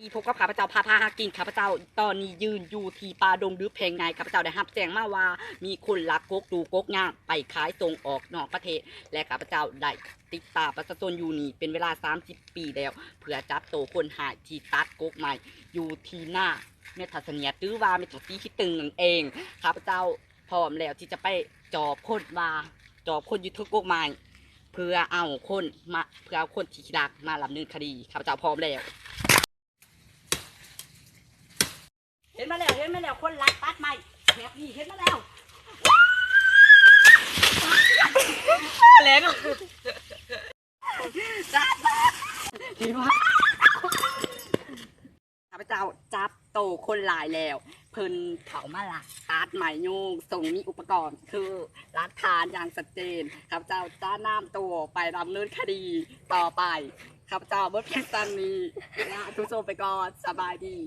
ນີ້ພົບກັບຂ້າພະເຈົ້າ ພາ ພາຫາກິນ. ຂ້າພະເຈົ້າຕອນນີ້ຢືນຢູ່ທີ່ປ່າດົງດຶກແຫ່ງໃຫຍ່. ຂ້າພະເຈົ້າໄດ້ຮັບແຈ້ງມາວ່າ ມີຄົນລັກກົກຕູກົກຍາງໄປຂາຍສົ່ງອອກນອກປະເທດ ແລະ ຂ້າພະເຈົ້າໄດ້ຕິດຕາມປະຊາຊົນຢູ່ນີ້ເປັນເວລາສາມສິບປີແລ້ວ ເພື່ອຈັບໂຕຄົນຮ້າຍທີ່ຕັດກົກໄມ້ຢູ່ທີ່ນາແມ່ທັດສະເນຍ ຫຼືວ່າແມ່ທັດສີຂີ້ຕຶງນັ້ນເອງ. ຂ້າພະເຈົ້າພ້ອມແລ້ວທີ່ຈະໄປຈອບຄົນວ່າ ຈອບຄົນຢູ່ເທິງກົກໄມ້ ເພື່ອເອົາຄົນມາ ເພື່ອເອົາຄົນທີ່ລັກມາດຳເນີນຄະດີ. ຂ້າພະເຈົ້າພ້ອມແລ້ວ. ເຫັນມາແລ້ວ ເຫັນມາແລ້ວ ຄົນລັກຕັດໄມ້ແບບນີ້ ເຫັນມາແລ້ວ ແຫຼະ ຈັບ ເຫັນບໍ່? ຂ້າພະເຈົ້າຈັບໂຕຄົນຮ້າຍແລ້ວ ເພິ່ນເຂົ້າມາລັກຕັດໄມ້ໂຍງ ເຊິ່ງມີອຸປະກອນຄືຫຼັກຖານຢ່າງຊັດເຈນ. ຂ້າພະເຈົ້າຈະນຳໂຕໄປດຳເນີນຄະດີຕໍ່ໄປ. ຂ້າພະເຈົ້າໝົດພຽງສ່ຳນີ້ ລາທ່ານຜູ້ຊົມໄປກ່ອນ. ສະບາຍດີ.